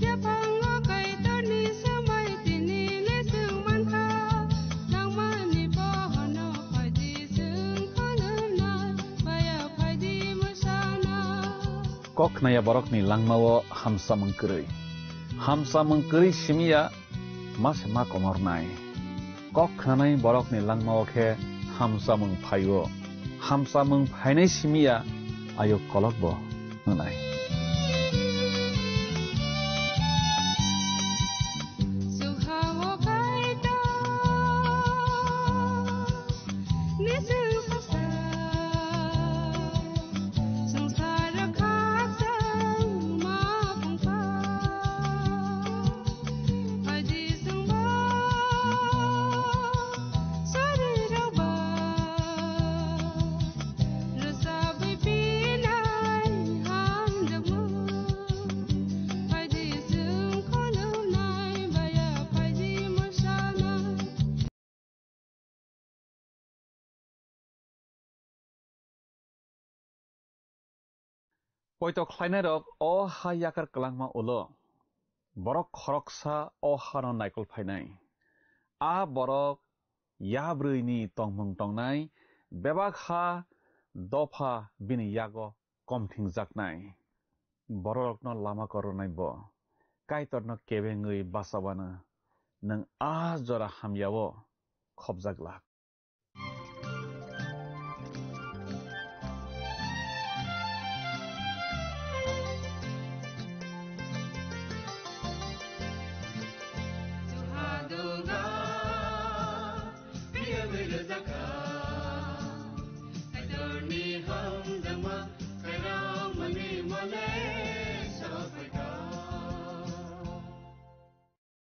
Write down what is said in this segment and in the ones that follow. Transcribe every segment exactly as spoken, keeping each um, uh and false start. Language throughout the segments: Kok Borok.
Yaphango Kaitorni swmai tini le swng mankha, nangmani bohono phaidi swng khulumnai, baya phaidi mwsana. Kok khnaya borokni langmao hamsamung kwrwi. Hamsamung kwrwi simiya ma se ma komornai. Kok khnanai borokni langmao khe hamsamung phaio. Hamsamung phainai simiya ayuk kolokbo wngnai. Poito khlainairok o ha yakar kwlangma ulo, borok khoroksa o hano naikol phainai. A borok yabrwini tongmung tongnai, bebak ha dopha bini yago komthingjaknai. Bororokno lama korornai bo, Kaitorno kebengwi bachawano nwng a jora hamyao khopjak glak.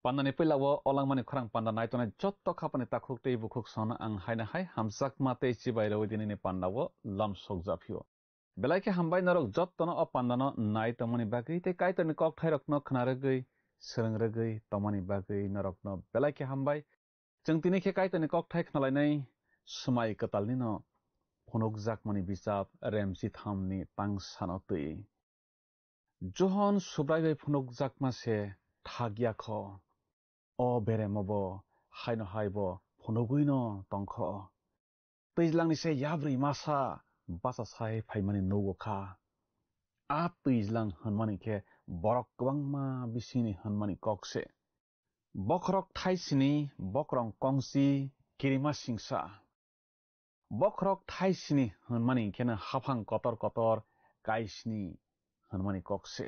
Pandani puila o olangmani khorang panda naitongnai jotto khapani takhuk tei bukhuk songno ang haino hai hamjakma tei chibai rwi dinini panda o lam sokjaphio. Belai khe hambai norok jottono o pandano nai tongmani bagwi tei Kaitorni kokthairokno khna rwgwi, swrwng rwgwi tongmani bagwi norokno belai khe hambai. Chwng tini khe Kaitorni kokthai khnalainai swmai kwtalnino phunukjakmani bichap remchithamni tangsano twi. Johon Subrai bai phunukjakma se thakya kho. O beremo bo haino hai bo phunugwino tongkho. Twijlangni se yabrwi masa bacha sai phaimani nugo kha. A twijlang hwnmani khe borok kwbangma bisingni hwnmani kok se. Bokhorok thaisini bokrong kongsi kirima singsa. Bokhorok thaisini hwnmani kheno haphang kotor kotor kaisini hwnmani kok se.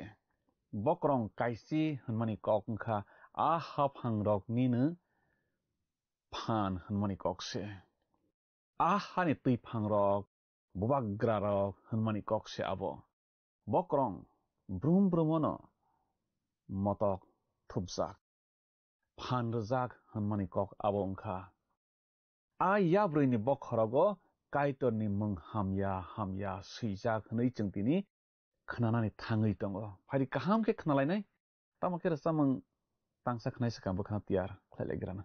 Bokrong kaisi hwnmani kok wngkha a haphangroknino phan hwnmani kok se. A hani twiphangrok, bubagrarok hwnmani kok se abo. Bokrong brum brumono motok thupjak, phan rwjak hwnmani kok abo wngkha. A yabrwini bokhorogo Kaitorni mung hamya hamya swijak hwnwi chwng tini khnanani thangwi tongo. Phaidi kaham khe khnalainai, tamo khe rwchapmung tangsa khnaisa kha bwkhano tiyar khlai lai grana.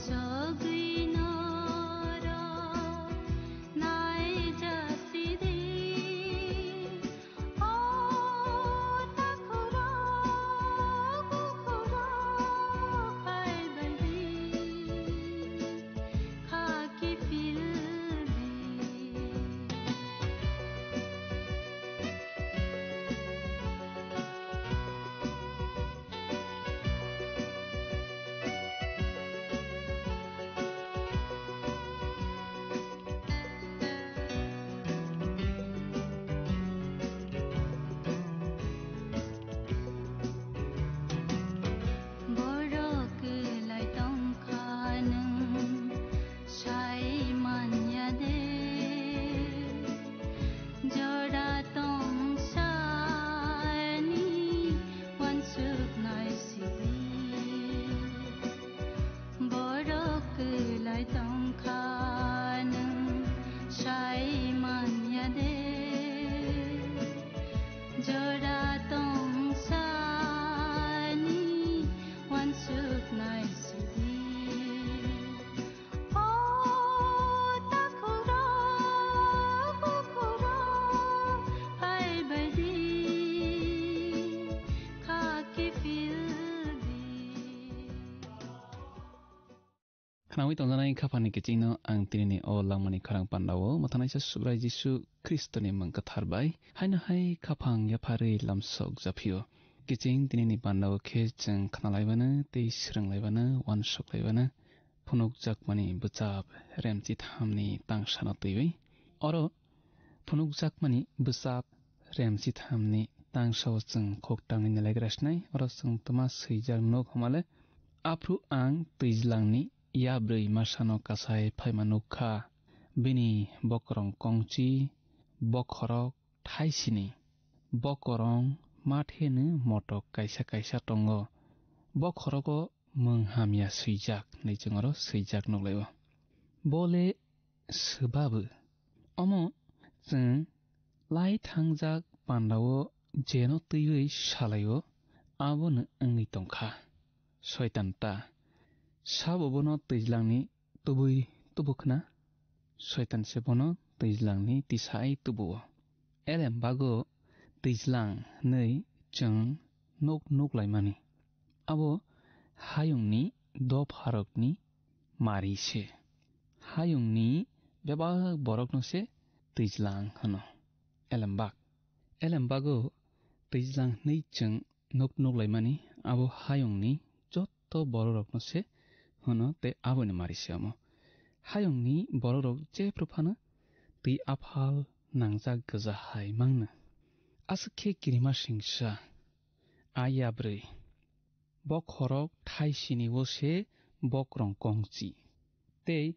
Sogwi norok naijasidi, o takhurok bukhurok phaibaidi, khaki phildi. Borok kwlai tongkha nwng sai manya de, jora tong sani wansuk nai sidi. Borok kwlai tongkha nwng sai manya de, jora tong sani wansuk nai sidi. O takhurok bukhurok phaibaidi, khaki phildi. Khnawi tongjanai khaphangni kichingno ang tinini o langmani khorang pandao mwthanaisa Subrai Jisu Khristoni mung kwthar bai haino hai khaphang yapharwi lamsok japhio. Kiching tinini pandao khe chwng khnalaibano tei swrwnglaibano, uansoklaibano phunukjakmani bwchap remchithamni tangsano twiwi. Oro phunukjakmani bwchap remchithamni tangsao chwng khok tangwi nalaigra sinai, oro chwng twma swijak nuk hwnmale, aphru ang twijlangni yabrwi masano kasai phaima nuk kha. Bini bokorong kongchi, bokhorok thaisini, bokorong matheno motok kaisa kaisa tongo. Bokhorogo mung hamya swijak hinwi chwng oro swijak nuklaio. Bo le swbabu. Omo chwng lai thangjak pandao jeno twiwi salaio, abono wngwi tongkha. Soitan ta. Sabo bono twijlangni tubui tubu khna? Soitan se bono twijlangni tisai tubuo. Elem bago twijlang hinwi chwng nuk nuklaimani. Abo hayungni dopharokni mari se. Hayungni bebak borokno se twijlang hwno. Elembak. Elembago twijlang hinwi chwng nuk nuklaimani abo hayungni jotto bororokno se hwno tei aboni mari se omo. Hayungni bororok jephru phano twi aphal nangjak gwja hai mangno. Aswk khe kirima singsa, a yabrwi. Bokhorok thai sini o se bokrong kongchi. Tei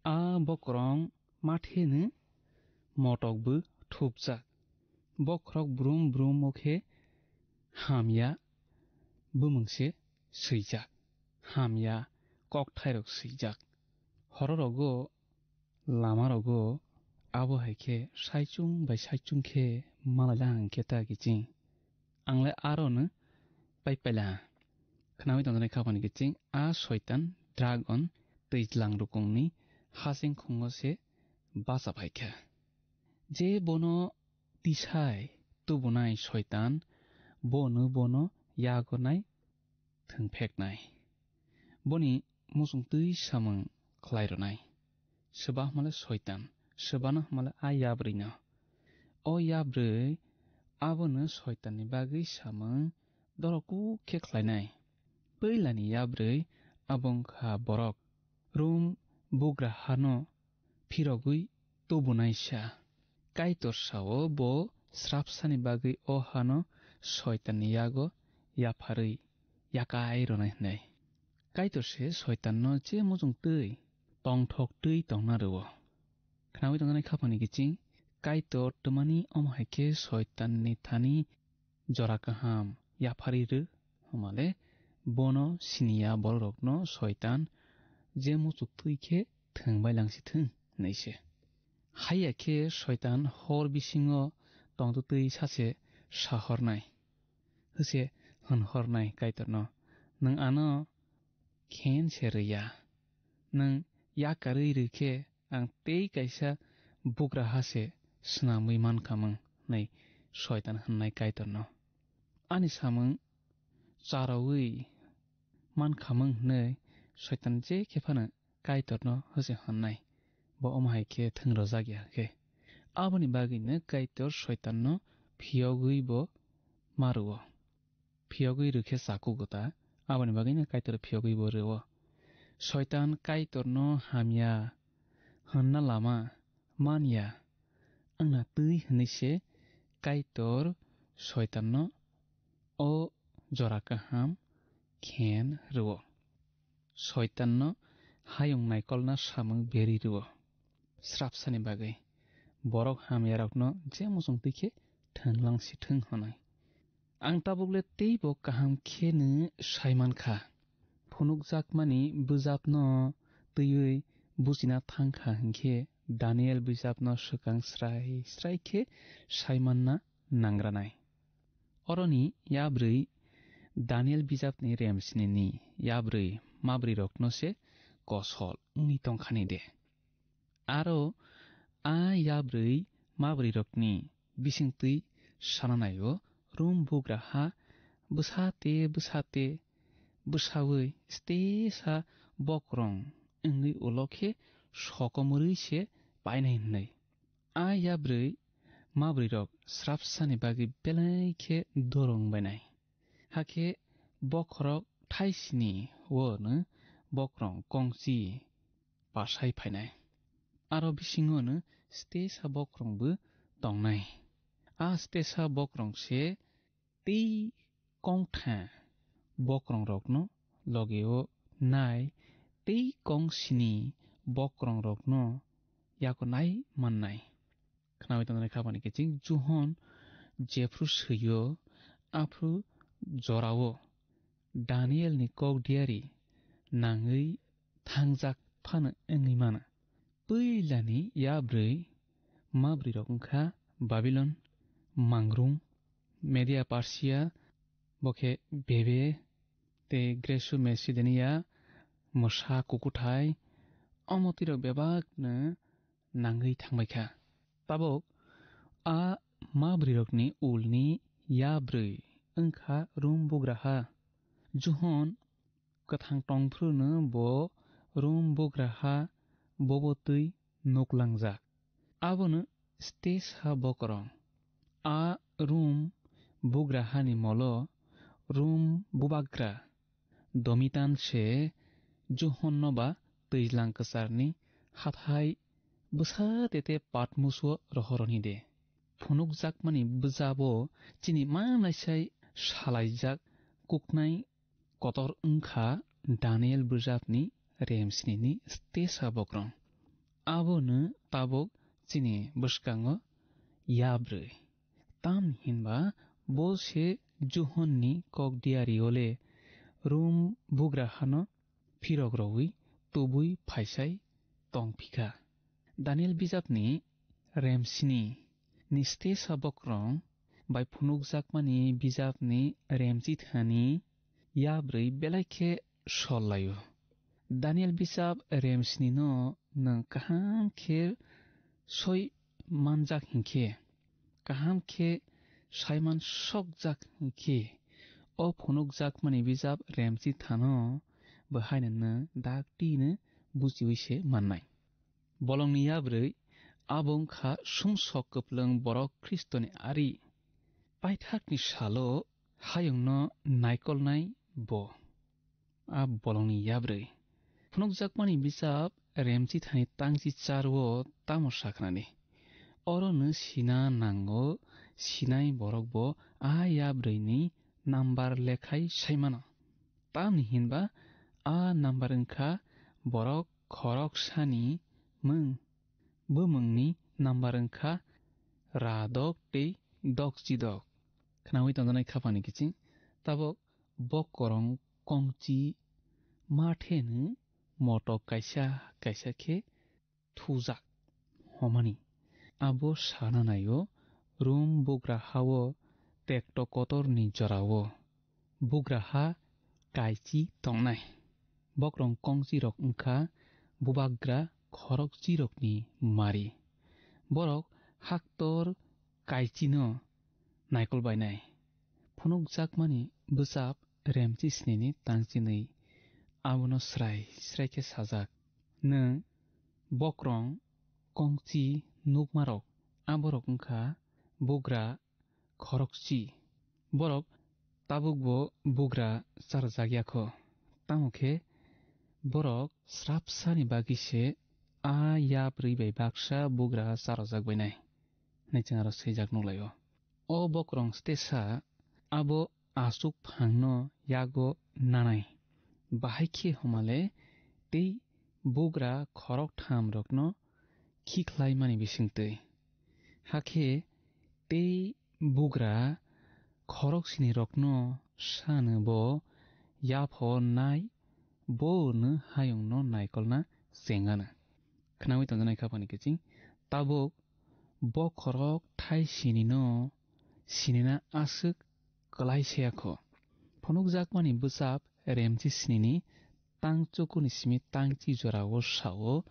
a bokrong matheno motok bo thupjak. Bokhorok brum brum o khe hamya bumung se swijak. Hamya kokthairok swijak. Hororogo lamarogo abo hai khe saichung bai saichung khe malaila hang khe ta kiching. Ang le aro no pai paila. Khnawi tongjaknai kha phani kiching a soitan dragon twijlang rukungni hasing khungo se bacha phai kha. Je bono tisai tubunai soitan bono bono yago nai thwngpheknai. Boni muchung twi samung khlai rwnai. Swba hwnmale soitan, swbano hwnmale a yabrwino. O yabrwi abono soitanni bagwi samung dorok kuk khe khlainai. Puilani yabrwi abo wngkha borok. Rum bugra hano phirogwi tubunaisa. Kaitor sao bo srapsani bagwi o hano soitanni yago yapharwi yakai rwnai hwnwi. Kaitor se soitanno je muchung twi tongthok twi tongna rwo. Khnawi tongjaknai kha phani kiching Kaitor twmani omo hai khe soitanni thani jora kaham yapharwi rw, hwnmale bono siniya bororokno soitan je muchuk twi khe thwng bai lang si thwng hwnwi se. Haiya khe soitan hor bisingo tongtwtwi sache sahornai, hwse hwnhornai Kaitorno, "Nwng ano khen se rwya, Nwng yakarwi rw khe ang tei kaisa bugraha se snamwi mankhamung, hwnwi Soitan hwnnai Kaitorno. Ani samung charaui mankhamung hwnwi Soitan je khe phano Kaitorno hwse hwnnai, bo omo hai khe thwng rwjak ya khe. Aboni bagwino Kaitor Soitanno phiyogwi bo ma rwo. Phiyogwi rw khe chakugo ta, aboni bagwino Kaitor phiyogwi bo rwo. Soitan Kaitorno hamya hwnna lama man ya, wngna twi hwnwi se Kaitor Soitanno o jora kaham khen rwo. Soitanno hayung naikolna samung beri rwo. Srapsani bagwi borok hamyarokno je muchung twi khe thwnglang si thwng hwnwi. Ang tabukle teibo kaham khe nw sai man kha. Phunukjakmani bwjapno twiwi buchina thang kha hwn khe Daniel bwjapno swkang srai srai khe sai manna nangranai. Oroni yabrwi Daniel bijapni remsnini yabrwi mabrwirokno se kosol wngwi tongkhani de? Aro a yabrwi mabrwirokni bisingtwi sana naio, Rum bugraha bwsate bwsate bwsaui stesa bokrong wngwi ulo khe sokomorwi se painai hwnwi. A yabrwi mabrwirok srapsani bagwi belai khe dorong bainai. Hakhe bokhorok thaisini o no bokrong kongchi pasai phainai. Aro bisingo no stesa bokrong bo tongnai. A stesa bokrong se tei kongtha bokrongrokno logeo nai tei kongsini bokrongrokno yakonai mannai. Khnaui tongnai kha bani kiching Johon jephru swiyo aphru jorao Danielni kok diari nangwi thangjak phano wngwi mano. Puilani yabrwi mabrwirok wngkha Babilon, Mangrum, Media Persia, bo khe Bebe, tei Gresu Macedonia, mwsa kukuthai, omo twirok bebakno nangwi thangbai kha. Tabuk a mabrwirokni ulni yabrwi wngkha Rum bugraha. Johon kwthang tongphruno bo Rum bugraha bobo twi nuklangjak. Abono stesa bokorong. A Rum bugrahani molo Rum bubagra Domitan se Johonno ba twijlang kwcharni hathai bwsa tete Patmuso rohoroni de. Phunukjakmani bwjabo chini manaisai salaijak kuknai kotor wngkha Daniel bwjapni remsnini stesa bokrong. Abono tabuk chini bwskango yabrwi. Tamni hinba bo se Johonni kok diario le Rum bugrahano phirok rwui tubui phaisai tong phikha. Daniel bijapni remsini ni stesa bokrong bai phunukjakmani bijapni remchithani yabrwi belai khe sol laio. Daniel bijap remsini no nwng kaham khe soi manjak hinkhe, kaham khe saiman sokjak hinkhe, o phunukjakmani bijap remchithano bo haino nwng dak tino buchiui se mannai. Bolongni yabrwi abo wngkha sumsok kwplwng borok Khristoni ari. Paithakni salo hayungno naikolnai bo. A bolongni yabrwi. Phunukjakmani bijap remchithani tangchi charwo tamo sakhnani. Oro no sina nango, sinai borok bo a yabrwini number lekhai saimano. Tamni hinba a number wngkha borok khoroksani mung. Bumungni number wngkha ra dok tei dok chidok. Khnaui tongjaknai khapani kiching, tabok bokorong kongchi matheno motok kaisa kaisa khe thujak homani. Abo sana naio Rum bugra hao tekto kotorni jorao bugraha kaichi tongnai. Bokrong kongchirok wngkha bubagra khorokchirokni mari. Borok haktor kaichino naikol bainai. Phunukjakmani bwchap remchi snini tangchinwi abono srai srai khe sajak, "Nwng bokrong kongchi nukmarok, aborok wngkha bugra khorokchi. Borok tabukbo bugra charwjak ya kho, tamo khe borok srapsani bagwi se a yabrwi bai baksa bugra charwjak bainai," hwnwi chwng aro swijak nuklaio. O bokrong stesa abo aswk phangno yago nanai, bahai khe homale tei bugra khoroktham rokno khikhlaimani bisingtwi. Hakhe tei bugra khoroksini rokno sano bo yapho nai, bo no hayungno naikolna chengano. Khnawi tongjanai kha phani kiching, tabuk bokhorok thai sinino sinina aswk kwlai se ya kho. Phunukjakmani bwchap remchi snini tang chukuni simi tang chi jorao sao,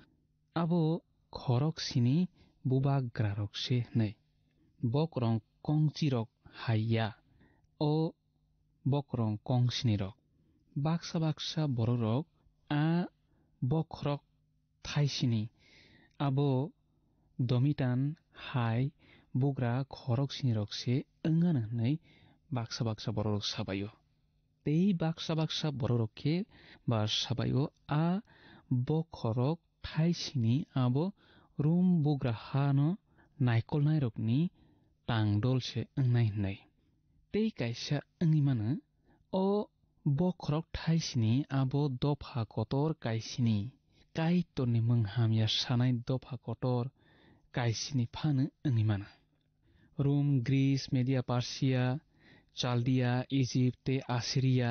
abo khorok sini bubagrarok se hwnwi. Bokrong kongchirok hai ya, o bokrong kong sinirok. Baksa baksa bororok a bokhorok thai sini, abo domitan hai bugra khorok sinirok se wngano hwnwi baksa baksa bororok sabaio. Tei baksa baksa bororok khe ba sabaio a bokhorok thai sini abo Rum bugra hano naikolnairokni tangdol se wngnai hwnwi. Tei kaisa wngwi mano, o bokhorok thai sini abo dopha kotor kaisini, Kaitorni mung hamya sanai dopha kotor kaisini phano wngwi mano. Rum, Greece, Media Persia, Chaldia, Egypt tei Assyria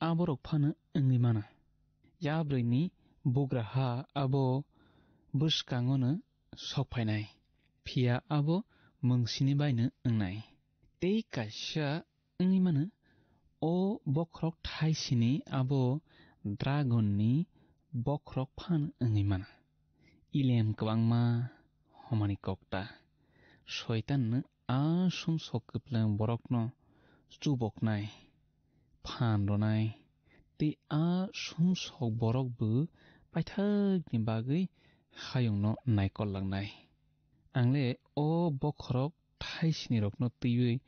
aborok phano wngwi mano. Yabrwini bugra ha abo bwskangono sok phainai, phiya abo mungsini baino wngnai. Tei kaisa wngwi mano, o bokhorok thai sini abo dragonni bokhorok phan wngwi mano. Ilem kwbangma homani kokta Soitanno a sumsok kwplwng borokno chuboknai, phan rwnai, tei a sumsok borok bo paithakni bagwi hayungno naikol langnai. Ang le o bokhorok thai sinirokno twiwi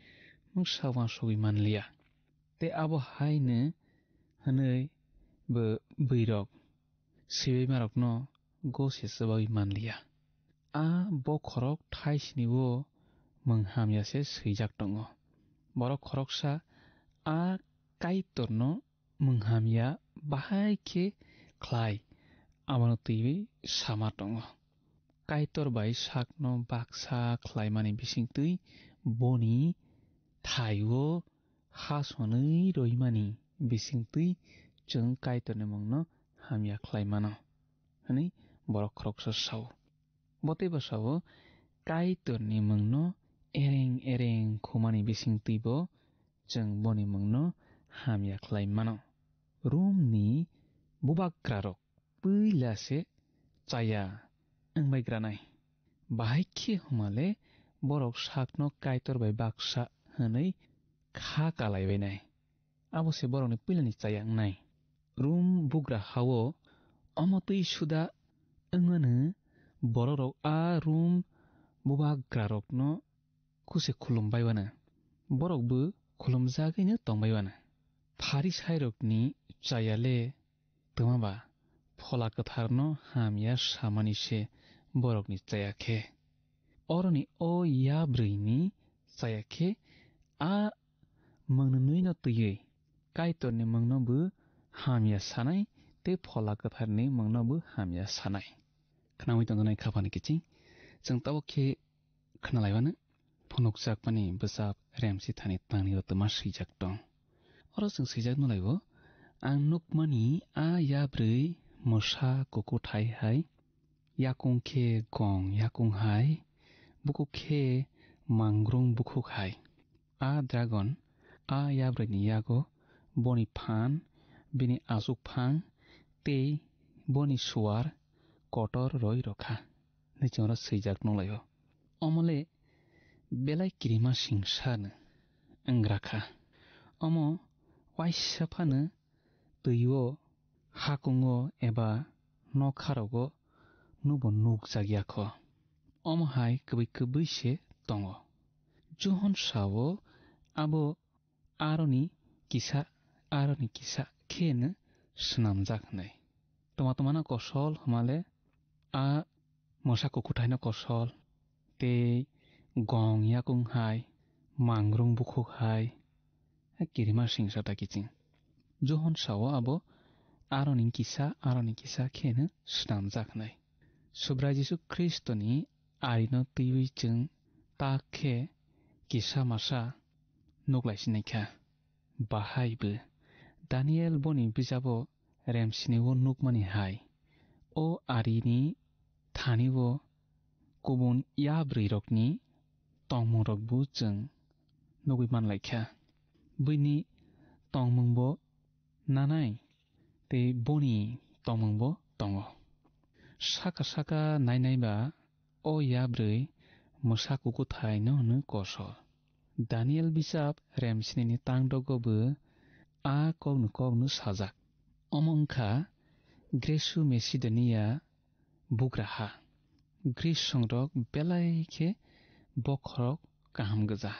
mungsa uansugwi man liya. Tei abo hai no hwnwi bo bwrwirok sibaimarokno gose swbawi man liya. A bokhorok thai sini-o mung hamya se swijak tongo. Borok khoroksa a Kaitorno mung hamya bahai khe khlai, abono twiwi sama tongo. Kaitor bai sakno baksa khlaimani bisingtwi boni thai-o ha sonwi roimani bisingtwi chwng Kaitorni mungno hamya khlai mano, hwnwi borok khoroksa sao. Bo teibo sao, Kaitorni mungno ereng ereng khumani bisingtwibo chwng boni mungno hamya khlai mano. Romni bubagrarok puila se chaya wngbaigranai. Bahai khe hwnmale borok sakno Kaitor bai baksa hwnwi kha kalaibainai. Abo se borokni puilani chaya wngnai. Rom bugra ha-o omo twi suda wngmano, bororok a Rom bubagrarokno kuse khulumbaiwano. Borokbo khulumjagwino tongbai wano. Pharisairokni chaya le twma ba Phola Kwtharno hamya samani se borokni chaya khe. Oroni o yabrwini chaya khe a mwngnwino twiwi Kaitorni mungno bo hamya sanai tei Phola Kwtharni mungno bo hamya sanai. Khnaui tongjaknai khaphani kiching, chwng tabuk khe khnalaiwano phunukjakmani bwchap Remsithani tangni o twma swijak tong. Oro chwng swijak nulaibo, "Ang nukmani a yabrwi mwsa kukuthai hai, yakung khe gong yakung hai, bukhuk khe mangrung bukhuk hai." A dragon a yabrwini yago boni phan, bini achukphang tei boni suar kotor roi rokha, hwnwi chwngno swijak nukhlaio. Omole belai kirima singsa no wngrakha. Omo waisa phano twi-o, hakungo eba nokharogo nubo nukjakya kho. Omo hai kwbwi kwbwi se tongo. Johon sao abo aroni kisa, aroni kisa kheno swnamjak hwnwi. Toma tomano kosol hwnmale a mosa kukuthaino kosol tei gong yakung hai, mangrung bukhuk hai, a kirima singsa ta kiching. Johon sao abo aroni kisa, aroni kisa kheno swnamjak hwnwi. Subrai Jisu Khristoni arino twiwi chwng tak khe kisa masa nuklai sinai kha. Bahai bw Daniel boni bijabo remsini-o nukmani hai, o arini thani-o kubun yabrwirokni tongmungrokbo chwng nugwi manlai kha. Bwini tongmungbo nanai tei boni tongmungbo tongo. Saka saka nainaiba o yabrwi mwsa kukuthaino hwnwi kosol. Daniel bijap remsinini tangdogo bo a kokno kokno sajak. Omo wngkha Gresu Macedonia bugraha. Gris songrok belai khe bokhorok kaham gwja.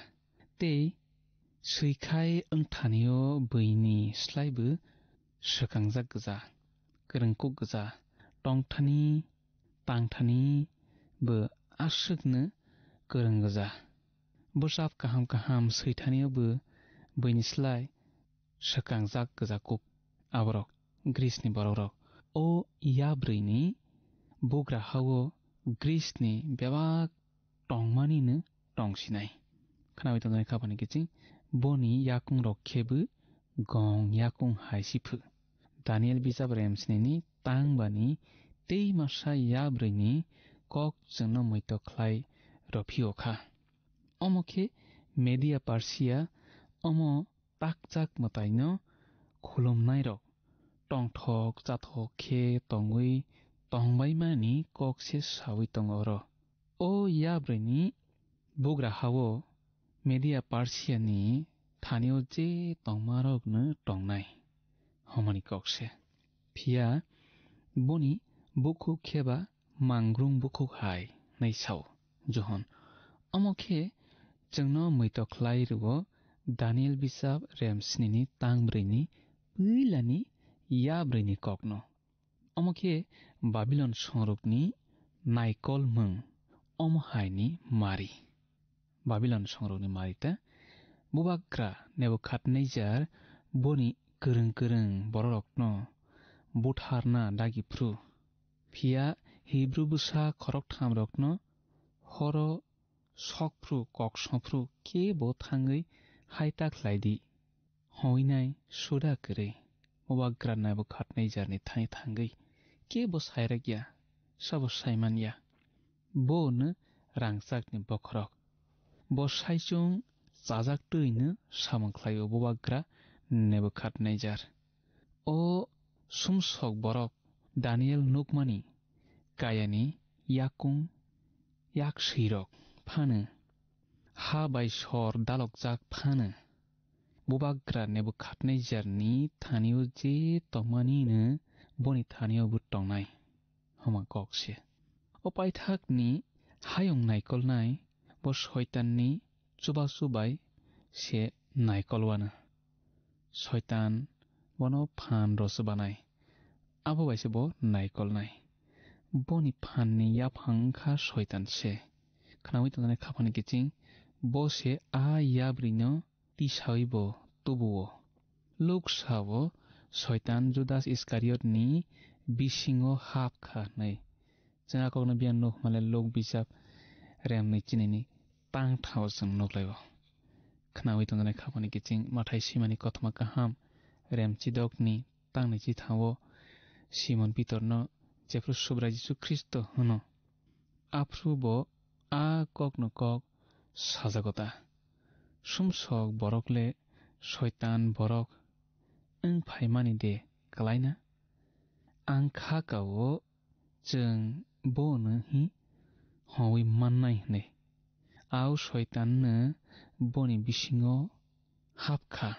Tei swikhai wngthanio bwini slaibo swkangjak gwja, kwrwngkuk gwja, tongthani, tangthani bo aswkno kwrwng gwja. Bwsap kaham kaham swithanio bo bwini slai swkangjak gwja kuk. Aborok Grisni borokrok. O yabrwini bugrahao Grisni bebak tongmanino tongsinai. Khnawi tongjaknai kha phani kiching, boni yakungrok khe bo gong yakung hai si phu. Daniel bijap remsinini tangbani tei masa yabrwini kok chwngno muitok khlai rw phio kha. Omo khe Media Persia, omo takchak mwtaino khulumnairok tongthok chathok khe tongwi tongbaimani kok se saui tongo oro. O yabrwini bugrahao Media Persiani thanio je tongmarokno tongnai, hwnmani kok se. Phiya boni bukhuk khe ba mangrung bukhuk hai, hwnwi sao Johon. Omo khe chwngno muitok khlai rwo Daniel bijap remsinini tangbrwini puilani yabrwini kokno. Omo khe Babilon songrokni naikolmung, omo haini mari. Babilon songrokni mari ta bubagra Nebukadnejar boni kwrwng kwrwng bororokno butharna dagi phru. Phiya Hibru bwsa khorokthamrokno horo sokphru koksongphru kebo thangwi hai ta khlai di. Hwnwi nai suda kwrwi bubagra Nebukadnejarni thani thangwi kebo sairakya, sabo saimanya. Bo hwno rangchakni bokhorok. Bo saichung chajak twino samung khlaio bubagra Nebukadnejar. O sumsok borok Daniel nukmani kayani yakung yakswirok phano, ha bai sor dalokjak phano, bubagra Nebukadnejarni thanio je tongmanino boni thanio bo tongnai, hwnma kok se. O paithakni hayung naikolnai bo Soitanni chubachu bai se naikolwano. Soitan bono phan rw se banai. Abo bai se bo naikolnai. Boni phanni yaphang wngkha Soitan se. Khnaui tongjaknai kha phani kiching, bo se a yabrwino tisaui bo tubuo. Luk sao Soitan Judas Iskariotni bisingo hap kha hwnwi. Chwng a kokno biyang nuk hwnmale Luk bijap remni chinini tang thao chwng nuklaio. Khnaui tongjaknai kha phani kiching Mathai swimani kothoma kaham rem chidokni tangni chithao Simon Pitorno jephru Subrai Jisu Khristo hwno, aphru bo a kokno kok sajago ta. Sumsok borok le Soitan borok wng phaimani de kwlaina? Ang kha ka-o chwng bono hi hongwi mannai hwnwi. Au Soitanno boni bisingo hap kha.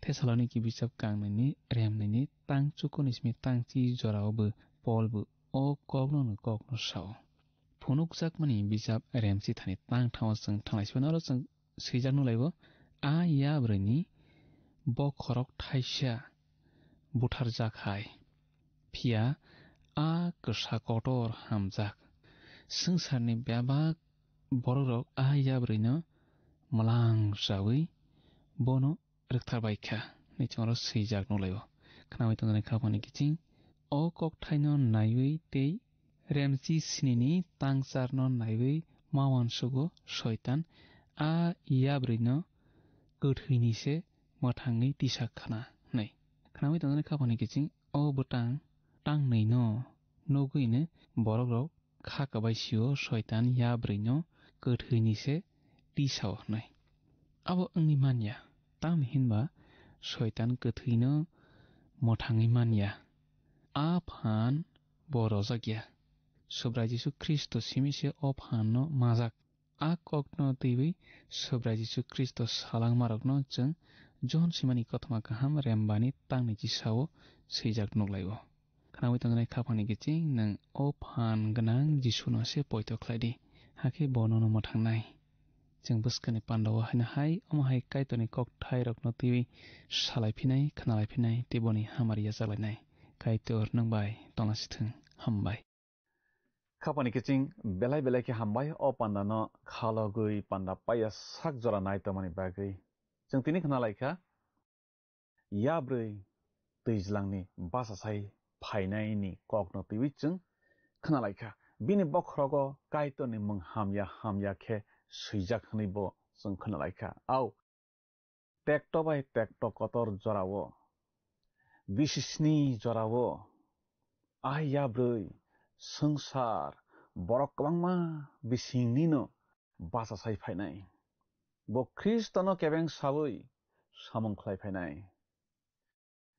Thesaloniki bijap kangnwini remnwini tang chukuni simi tang chi jorao bo Pol bo o kokno no kokno sao. Phunukjakmani bijap remchi thani tang thao chwng thanglai sibaino oro chwng swijak nulaibo, a yabrwini bokhorok thaisa butharjak hai. Phiya a kwsa kotor hamjak. Swngcharni bebak borokrok a yabrwino mwlang chawi bono rwktharbai kha hwnwi chwngno swijak nukhlaio. Khnaui tongjaknai khaphangni kiching o kokthaino naiwi tei remchi sinini tangcharno naiwi ma uansugo Soitan a yabrwino kwthwini se mwthangwi tisa khna hwnwi. Khnaui tongjaknai khaphangni kiching o bwtang tangnwino nugwino borokrok kha kwbai sio Soitan yabrwino kwthwini se tisao hwnwi. Abo wngwi manya, tamni hinba Soitan kwthwino mwthangwi manya. A phan bo rojak ya. Subrai Jisu Khristo simi se o phanno majak. A kokno twiwi Subrai Jisu Khristo salangmarokno chwng Johon swimani kothoma kaham rembani tangni chisao swijak nukhlaio. Khnaui tongjaknai khaphangni kiching nwng o phan gwnang Jisuno se poito khlai di, hakhe bo nono mwthangnai. Chwng bwskangni pandao haino hai omo hai Kaitorni kokthairokno twiwi salaiphinai, khnalaiphinai tei boni hamari yachaklainai. Kaitor nwng bai tonglasithwng. Hambai. Khapani kiching belai belai khe hambai o pandano khalogwi panda paiya sak jora nai tongmani bagwi. Chwng tini khna laikha, yabrwi twijlangni bachasai phainaini kokno twiwi chwng khna laikha. Bini bokhorogo Kaitorni mung hamya hamya khe swijak hwnwi bo chwng khna laikha. Au, tekto bai tekto kotor jorao, bisisni jorao, a yabrwi swngchar borok kwbangma bisingnino bachasai phainai. Bo Khristono kebeng saui samung khlai phainai.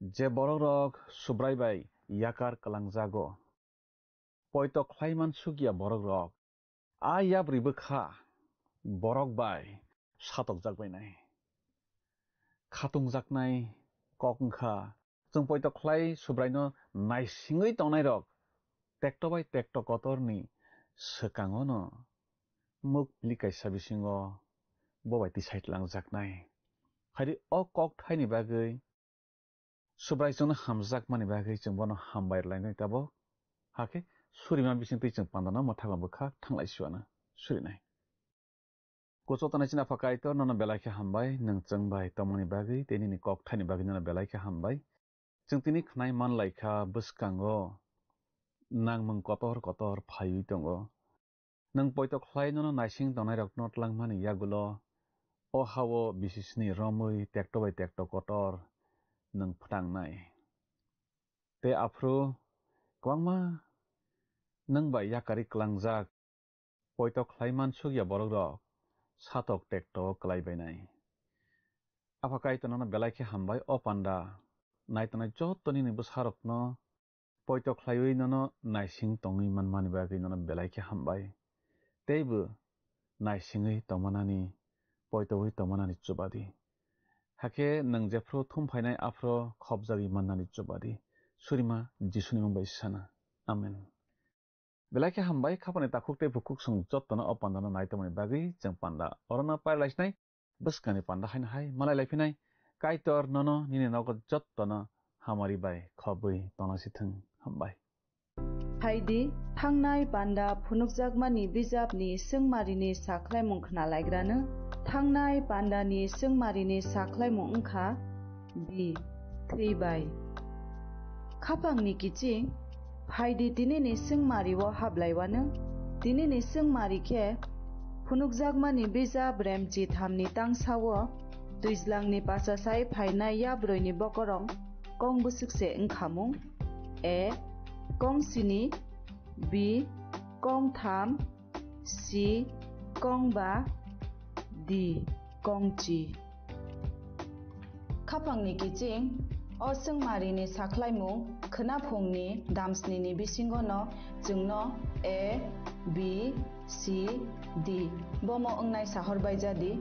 Je borokrok Subrai bai yakar kwlangjago, poito khlai mansukya borokrok, a yabrwi bwkha borok bai satokjak bainai. Khatungjaknai kok wngkha, chwng poito khlai Subraino naisingwi tongnairok tekto bai tekto kotorni swkangono muk pili kaisa bisingo bo bai tisai tlangjaknai. Haidi o kokthaini bagwi Subrai chwngno hamjakmani bagwi chwng bono hambai rwlainai tabuk. Hakhe surima bisingtwi chwng pandano mwthangma bwkha thanglai siwano surinai. Kuchuk tanai chini Apha Kaitor, nono belai khe hambai, nwng chwng bai tongmani bagwi tei nini kokthaini bagwi nono belai khe hambai. Chwng tini khnai man lai kha bwskango nangmung kotor kotor phaiwi tongo. Nwng poito khlai nono naising tongnairokno tlangmani yagulo o ha-o bisisni romwi tekto bai tekto kotor nwng phnangnai. Tei aphuru kwbangma nwng bai yakarwi klangjak poito khlai mansukya borokrok satok tekto kwlai bainai. Apha Kaitor nono belai khe hambai o panda nai tongnai joto nini bwsarokno poito khlaiwi nono naising tongwi manmani bagwi nono belai khe hambai. Teibo naisingwi tongmanani, poitowi tongmanani chubadi. Hakhe nwng jephru thum phainai aphro khopjagwi mannani chubadi. Surima Jisuni mung bai sana. Amen. Belai khe hambai, khapani takhuk tei bukhuk chwng jotono o pandano nai tongmani bagwi chwng panda orono pairlaisinai. Bwskangni panda haino hai malai laiphinai. Kaitor nono nini nogo jottono hamari bai khobwi tongnasithwng. Hambai. Phaidi, thangnai panda phunukjakmani bijapni swngmarini sakhlaimung khnalaigrano. Thangnai pandani swngmarini sakhlaimung wngkha B, thwibai. Khapangni kiching, phaidi tinini swngmario hablaiwano. Tinini swngmari khe phunukjakmani bijap Remchi thamni tangsao twijlangni pachasai phainai yabrwini bokorong kong bwswk se wngkhamung? A, kong sini, B, kong tham, C, kong ba, D, kong chi. Khapangni kiching, o swngmarini sakhlaimung Khwnaphungni damsnini bisingono chwngno A, B, C, D bomo wngnai sahor baijadi.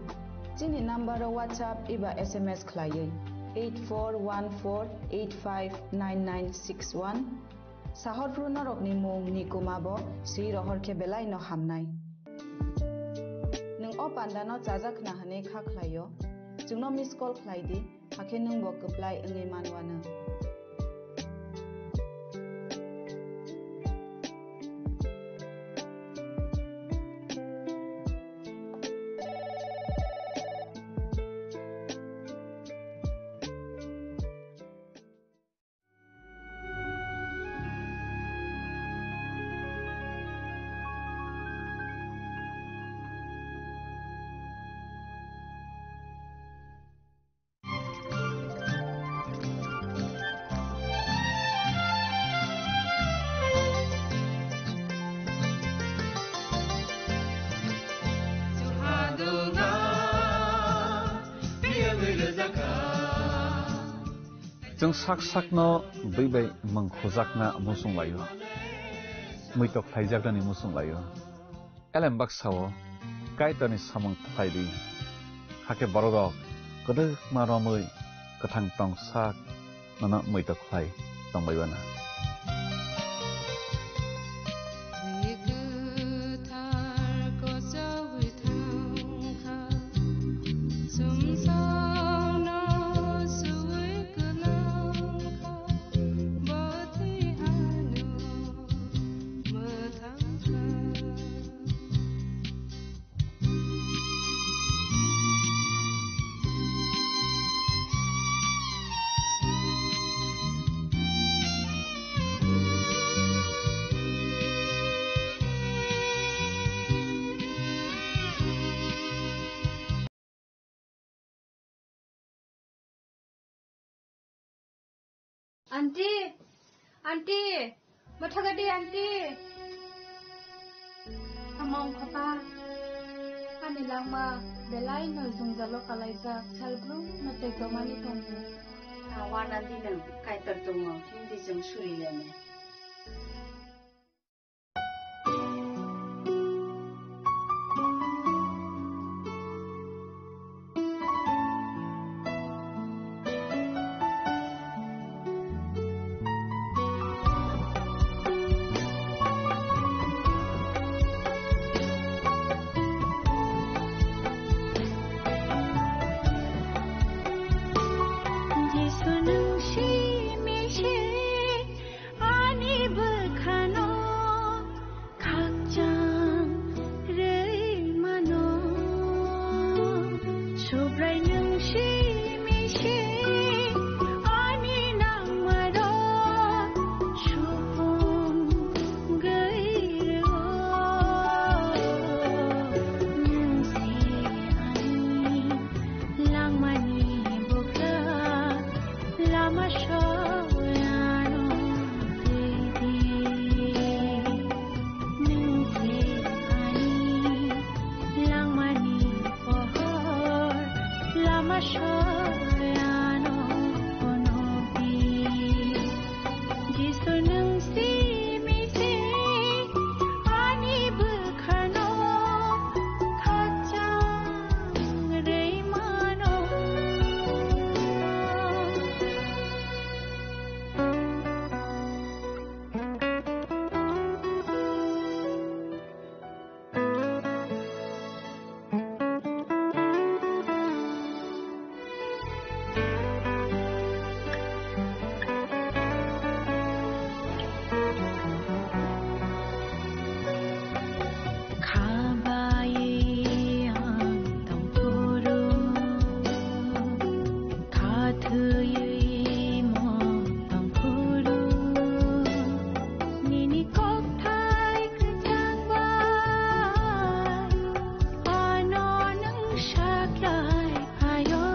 Chini numbero WhatsApp eba S M S khlaiwi eight four one four eight five nine nine six one. Sahorphru norokni mung ni kwmabo swi rohor khe belaino hamnai. Nwng o pandano chajak khna hwnwi kha khlaio, chwngno miss call khlai di, hakhe nwngbo kwplai wngwi manwano. Chwng sak sakno bwi bai mung khujakna muchung laio, muitok khlaijaknani muchung laio. Elem baksa-o Kaitorni samung khlai di, hakhe bororok kwdwkma romwi kwthang tong sak nono muitok khlai tongbai bana. Aunty, aunty, mathagadi aunty. Among papa, ani langma belai no jungjalo kalaijak, salbrum no tei tomani tongo. Awan aunty nang kaitor tongo, hindi jong suri lene. Jisu nung simi se ani bwkhano khakchang rwi mano. Subrai nung simi se ani nangmaro supung gwi rwo. Nung se ani langmani bwkha lama soyano twi di. Nung se ani langmani pohor lama soyano phunuk di. Jisu nung simi se ani bwkhano khakchang rwi mano. Khabai ang tongphuru, khathwi mo tongphuru, nini kokthai kwchang bai ano nwng saklai phaio.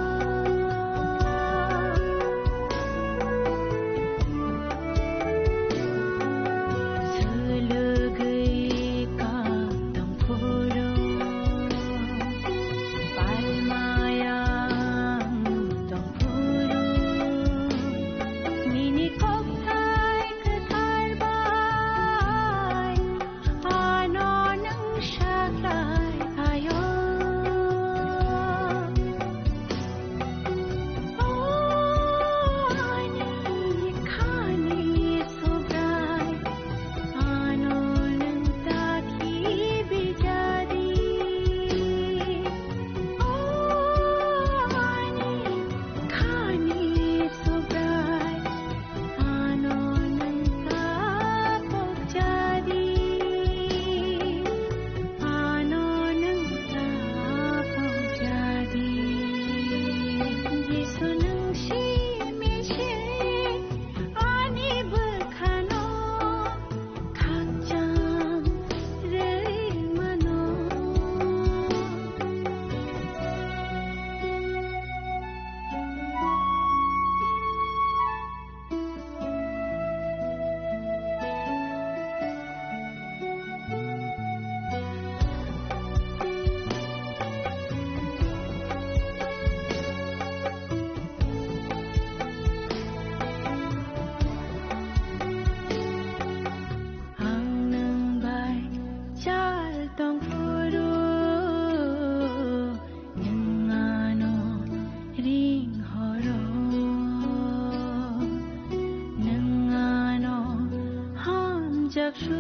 Swlwgwi ka tongphuru, palmayang tongphuru, nini kokthai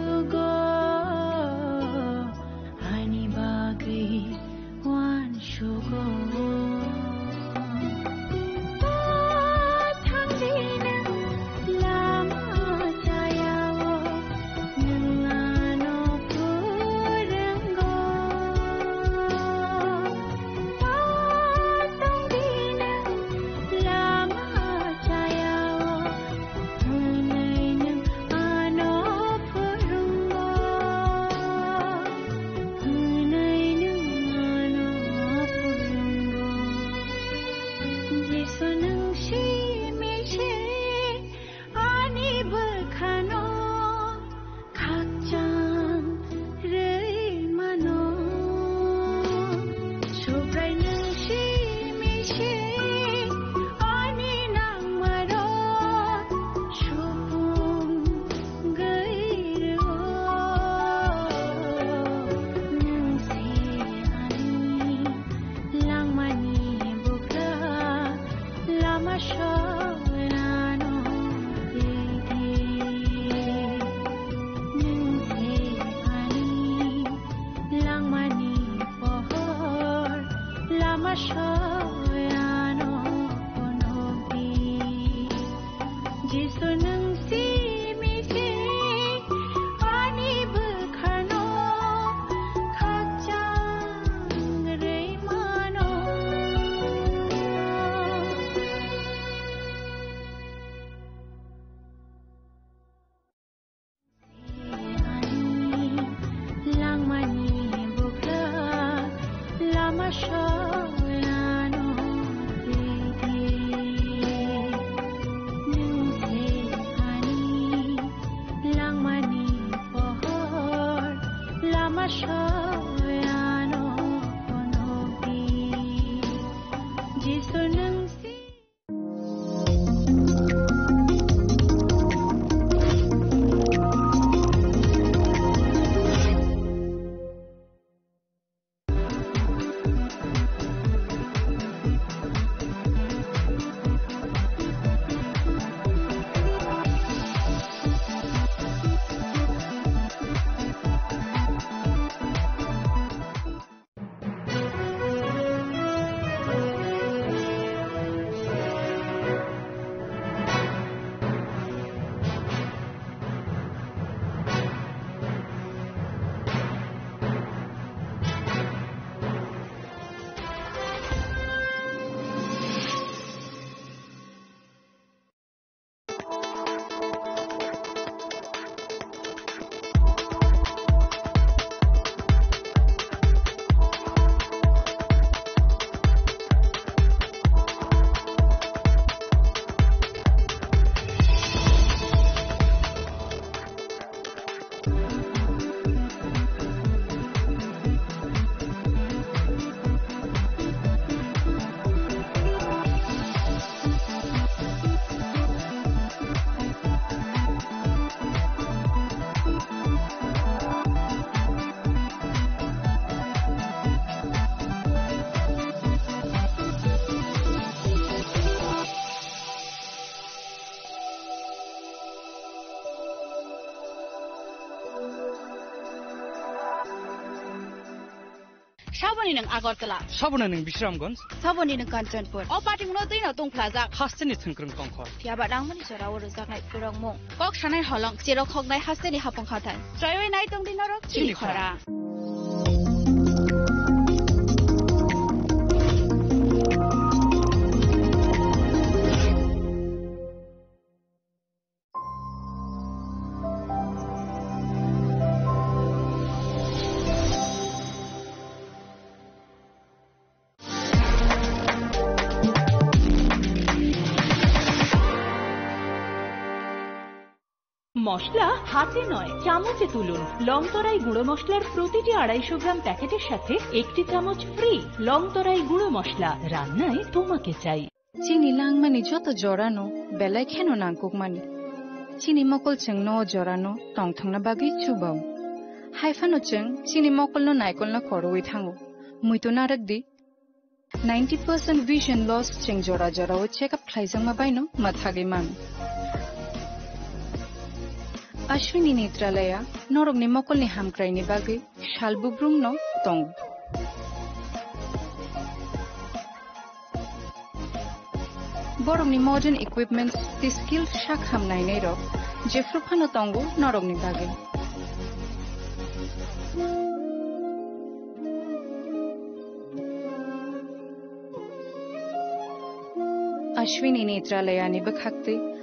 Sugo, ani bagwi uansugo. Thangdi nwng lama chayao, nwng ano phwrwngo. Tongdi nwng lama chayao, hwnwi nwng ano phwrwngo, hwnwi nwng ano phwrwngo. Jisu nwng simi se ani bwkhano khakchang rwi mano. Subrai nwng simi se ani nangmarok supung gwi rwo. Nwng se ani langmani bwkha, lama soyano tei di. Nwng se ani langmani pohor, lama soyano phunukdi. Jisu nwng simi se ani bwkhano khakchang rwi mano. Langmani bwkha lama soyano tei di. Nwng se ani langmani pohor, lama soyano phunukdi. Jisu nwng si Saboni nwng Agartala. Saboni nwng Bisramganj. Saboni nwng Kanchanpur. O patimungno twino tungphlajak. Hasteni thwngkwrwng tongkho. Phiya ba nangmani jorao rwjaknai phwrwngmung. Kok sanai holong, cherok hoknai hasteni hapung hathai. Chaiwi nai tongdi norok chini khora. মশলা হাতে নয়, চামচে তুলুন। লংতরাই গুঁড়ো মশলার প্রতিটি আড়াইশো গ্রাম প্যাকেটের সাথে একটি চামচ ফ্রি। লংতরাই গুঁড়ো মশলা, রান্নায় তোমাকে চাই। Chini langmani joto jorano belai kheno nangkukmani. Chini mokol chwngno o jorano tongthokna bagwi chubao. Haiphano chwng chini mokolno naikolno khorwi thango. Muitu narwkdi. Ninety percent vision loss chwng jora jorao check up khlaijakma baino mwthagwi mano. Ashwini Netralaya norokni mokolni hamkraini bagwi sal bubrumno tongo. Borokni modern equipments tei skilled sak ham nainairok jephru phano tongo norokni bagwi. Ashwini Netralayani bwkhaktwi